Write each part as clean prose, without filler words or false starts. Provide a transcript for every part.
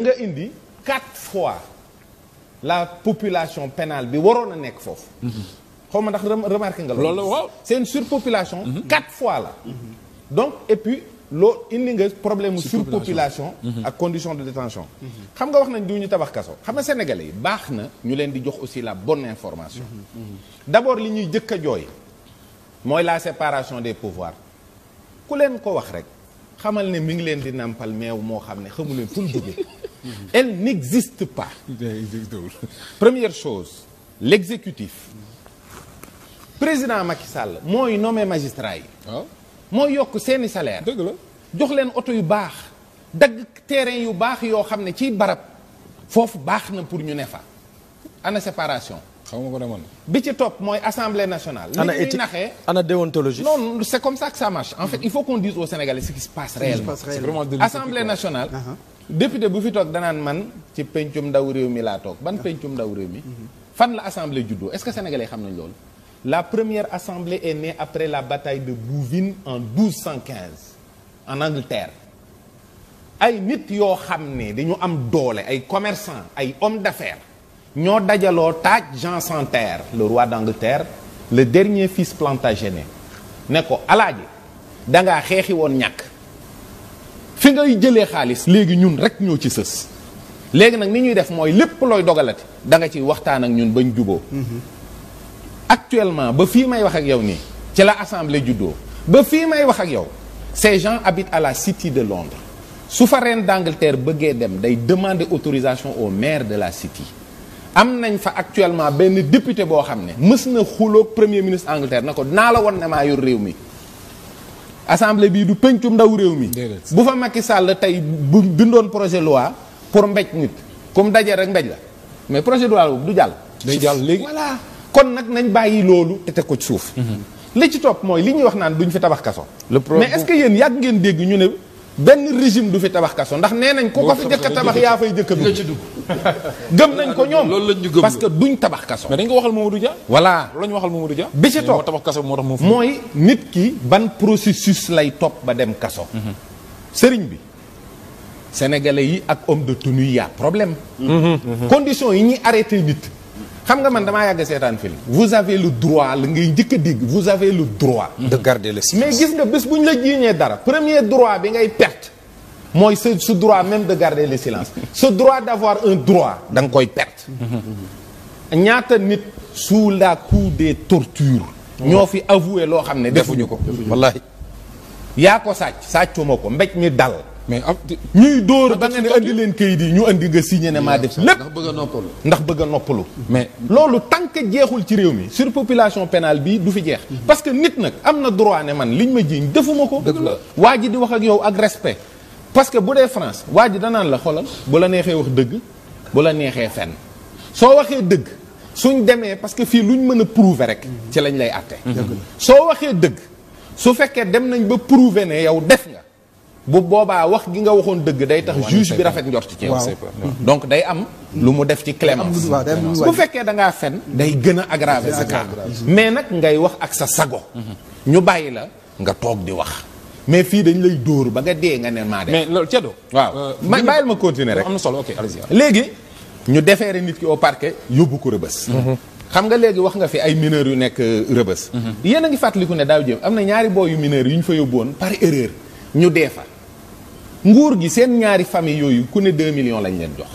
nga indi 4 fois la population pénale bi waroon a nekk foofu. xaw ma ndax remarqué nga loolu. waaw c'est une surpopulation. 4 fois la. donc et puis loo indi nga problème mu surpopulation. ak condition de détention. xam nga wax nañ du ñu tabax kaso xam nga sénégalais yi baax na ñu leen di jox aussi la bonne information. d'abord li ñuy jëkk a jooy mooy la séparation des pouvoirs ku leen ko wax rek xamal ne mi ngi leen di nàmpal meew moo xam ne xamu leen fu mu jógee. elle n'existe pas. Première chose l'exécutif président Macky Sall mooy nommé magistrat yi. waaw mooy yokk seeni salaire. dëgg la jox leen oto yu baax dagg terrain yu baax yoo xam ne ci barab foofu baax na pour ñu ne fa. ana séparation. xam nga ko demoon. bi ci topp mooy assemblée nationale. ana éthique naxee. ana déontologie. non c'est comme ça que ça marche. En fait il faut qu'on dise aux Sénégalais ce qui se passe réellement. c'est vraiment assemblée nationale. député bu fi toog danaan man ci pencum ndaw réew mi laa toog ban pencum ndaw réew mi. fan la assemblée juddoo est-ce que sénégalais xam nañ loolu. la première assemblée est née après la bataille de Bouvines en 1215 en Angleterre. ay nit yoo xam ne dañu am doole ay commerçants ay hommes d'affaires ñoo dajaloo taaj Jean sans Terre le roi d'Angleterre le dernier fils Plantagenet ne ko alaaji dangaa xeexi woon ñàkk fi ngay jëlee xaalis léegi ñun rek ñoo ci sës léegi nag ni ñuy def mooy lépp looy dogalati da nga ci waxtaan ak ñun bañ juboo actuellement ba fii may wax ak yow nii ci la assemblée juddoo ba fii may wax ak yow ces gens habitent à la City de Londres su fa reine d'Angleterre bëggee dem day demander autorisation au maire de la City am nañ fa actuellement benn député boo xam ne mës na xuloog premier ministre Angleterre na ko naa la won ne maa yor réew mi assemblée bii du pencum ndaw réew mi bu fa Macky Sall tey bu bindoon projet loi pour mbéj nit comme daje rek mbéj la mais projet de loi boobu du jàll day jàll léegi voilà kon nag nañ bàyyi loolu te teg ko ci suuf li ci topp mooy li ñuy wax naan duñ fi tabax kaso mais est-ce que yéen yàgg ngeen dégg ñu ne benn régime du fi tabax kaso ndax nee nañ ku ko fi jëkk a tabax yaa fay jëkk a dugg gëm nañ ko ñoom loolu lañ ñu gëm parce que duñ tabax kaso mais dañ ko waxal Mamadou Dia. voilà loolu la ñu waxal Mamadou Dia. bi ci topp moo tabax kaso moo tax moo mooy nit ki ban processus lay topp ba dem kaso sëriñ bi sénégalais yi ak homme de tenue y a problème conditions yi ñuy arrêté nit xam nga man damaa yàgg seetaan film vous avez le droit la ngay njëkk a dégg vous avez le droit de garder le silence. mais gis nga bés bu ñu la jiiñee dara premier droit bi ngay perte mooy ce droit même de garder le silence ce droit d'avoir un droit da nga koy perte ñaata nit sous la coup des tortures ñoo fi avoué loo xam ne defuñu ko wallahi yaa ko sàccuma ko mbéj mi dal mais ñuy dóor ba nga ne andi leen kayit yi ñu andi nga signé ne maa def lépp ndax bëgg a noppalu. ndax bëgg a noppalu mais loolu tant que jeexul ci réew mi surpopulation pénale bi du fi jeex parce que nit nag am na droit ne man liñ ma jiiñ defuma ko waa ji di wax ak yow ak respect parce que bu dee France waa ji danaan la xoolal bu la neexee wax dëgg bu la neexee fenn soo waxee dëgg suñ demee parce que fii luñ mën a prouver rek ci lañ lay àtte soo waxee dëgg su fekkee dem nañ ba prouver ne yow def nga bu boobaa wax gi nga waxoon dëgg day tax juge bi rafet njort ci yow donc day am lu mu def ci clémence bu fekkee da ngaa fen day gën a aggraver sa cas mais nag ngay wax ak sa sago ñu bàyyi la nga toog di wax mais fii dañ lay dóor ba nga dee nga ne maa def mais loolu Ceddo. waaw bàyyil ma continuer rek am na solo ok allez-y. léegi ñu defeere nit ki au parquet yóbbu ko rëbës xam nga léegi wax nga fi ay mineurs yu nekk rëbës yéen a ngi fàttaliku ne daaw jëm am na ñaari booy yu mineurs yu ñu fa yóbbuwoon par erreur ñu dee fa nguur gi seen ñaari famille yooyu ku ne 2 millions lañ leen jox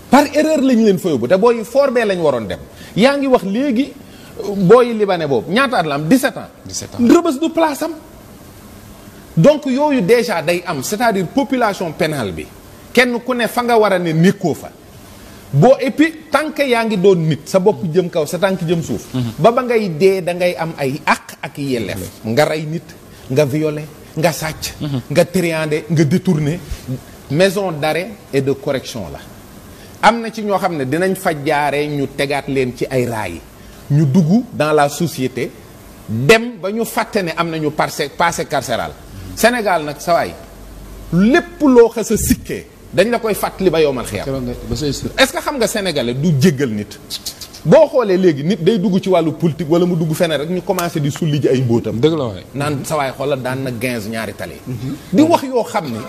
par erreur lañ leen fa yóbbu te booy forbee lañ waroon dem yaa ngi wax léegi booy libanais boobu ñaata at la am 17 ans 17 ans rëbës du place am donc yooyu déjà day am c'est-à-dire population pénale bi kenn ku ne fa nga war a ne nekkoo fa boo et puis tant que yaa ngi doon nit sa bopp jëm kaw sa tànk jëm suuf ba ngay dee da ngay am ay àq ak yelleef nga rey nit nga violer nga sàcc nga triander nga détourner maison d'arrêt et de correction la am na ci ñoo xam ne dinañ fa jaaree ñu tegaat leen ci ay raay ñu dugg dans la société dem ba ñu fàtte ne am nañu passé carcéral Sénégal nag sawaay lépp loo xas a sikkee dañ la koy fàttali ba yowmal xiyam est-ce que xam nga sénégalais du jéggal nit boo xoolee léegi nit day dugg ci wàllu politique wala mu dugg feneen rek ñu commencé di sulli ji ay mbóotam dëgg la waaye naan sawaay xoolal daan na 15 ñaari tali di wax yoo xam ne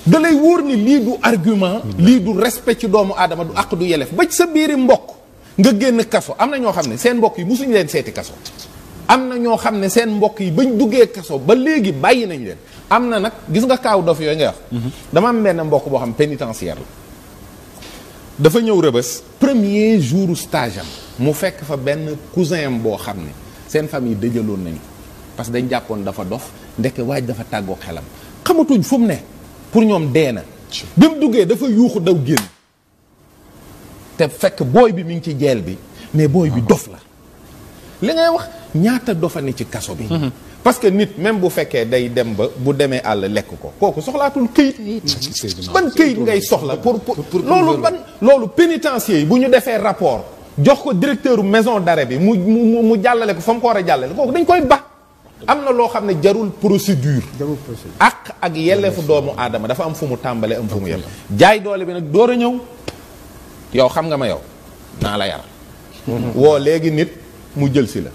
da lay wóor ni lii du argument lii du respect ci doomu aadama du àq du yelef ba ci sa biiri mbokk nga génn kaso am na ñoo xam ne seen mbokk yi musuñu leen seeti kaso am na ñoo xam ne seen mbokk yi bañ duggee kaso ba léegi bàyyi nañ leen am na nag gis nga kaaw dof yooyu ngay wax dama am benn mbokk boo xam pénitentiaire la dafa ñëw Rebeuss premier jour stage am mu fekk fa benn cousin am boo xam ne seen famille dëjaloon nañu parce que dañ jàppoon dafa dof ndeke waaj dafa tàggoo xelam xamatuñ fu mu ne pour ñoom dee na bi mu duggee dafa yuuxu daw génn te fekk booy bi mi ngi ci jeel bi mais booy bi dof la li ngay wax ñaata dofa ne ci kaso bi parce que nit même bu fekkee day dem ba bu demee àll lekk ko kooku soxlaatul këyit ban këyit ngay soxla pour loolu ban loolu pénitencier yi bu ñu defee rapport jox ko directeur maison d'arrêt bi mu jàllale ko fa mu ko war a jàllale kooku dañ koy ba am na loo xam ne jarul procédure ak yelleefu doomu aadama dafa am fu mu tàmbale am fu mu yem jaay doole bi nag door a ñëw yow xam nga ma yow naa la yar woo léegi nit mu jël si la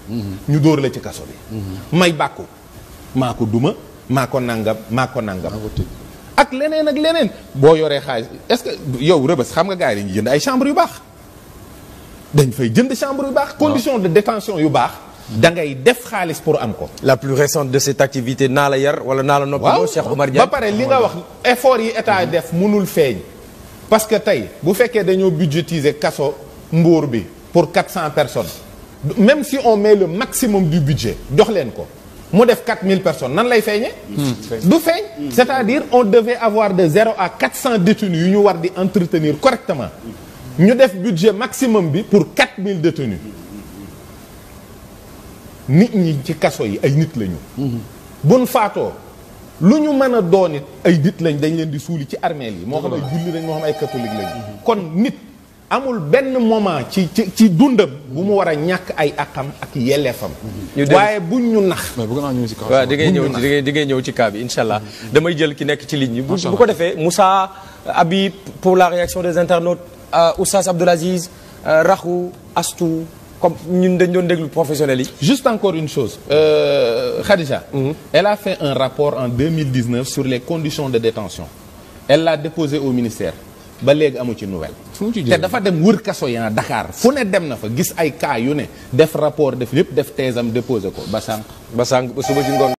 ñu dóor la ci kaso bi may bàkku maa ko duma maa ko nangam ak leneen boo yoree xaalis est-ce que yow Rebeuss xam nga gars yi dañuy jënd ay chambre yu baax dañ fay jënd chambre yu baax condition de détention yu baax da ngay def xaalis pour am ko la plus récente de cette activité naa la yar wala naa la noppaloo Cheikh Oumar Diagne ba pare li nga wax effort yi état def mënul feeñ parce que tey bu fekkee dañoo budgétiser kaso Mbour bi pour 400 personnes même si on met le maximum du budget jox leen ko mu def 4000 personnes nan lay feeñee du feeñ c'est-à-dire on devait avoir de 0 à 400 détenus yu ñu war di entretenir correctement ñu def budget maximum bi pour 4000 détenus nit ñi ci kaso yi ay nit lañu buñ faatoo lu ñu mën a doon it ay nit lañ dañ leen di suuli ci armeel yi moo xam ay julli lañ moo xam ay catholique lañ kon nit amul benn moment ci dundam bu mu war a ñàkk ay akam ak yelleefam waaye buñ ñu nax waaw di ngay ñëw ci cas bi incha allah damay jël ki nekk ci ligne bi bu ko defee Moussa Habib pour la réaction des internautes Oustaz Abdoul Aziz Rakhou Astou comme ñun dañ doon déglu professionnels yi. Juste encore une chose Khadija elle a fait un rapport en 2019 sur les conditions de détention elle l'a déposé au ministère ba léegi amu ci nouvelle te dafa dem wër kaso ya Dakar fu ne dem na fa gis ay cas yu ne def rapport def lépp def thèse am déposé ko ba sànq ba suba ci ngoon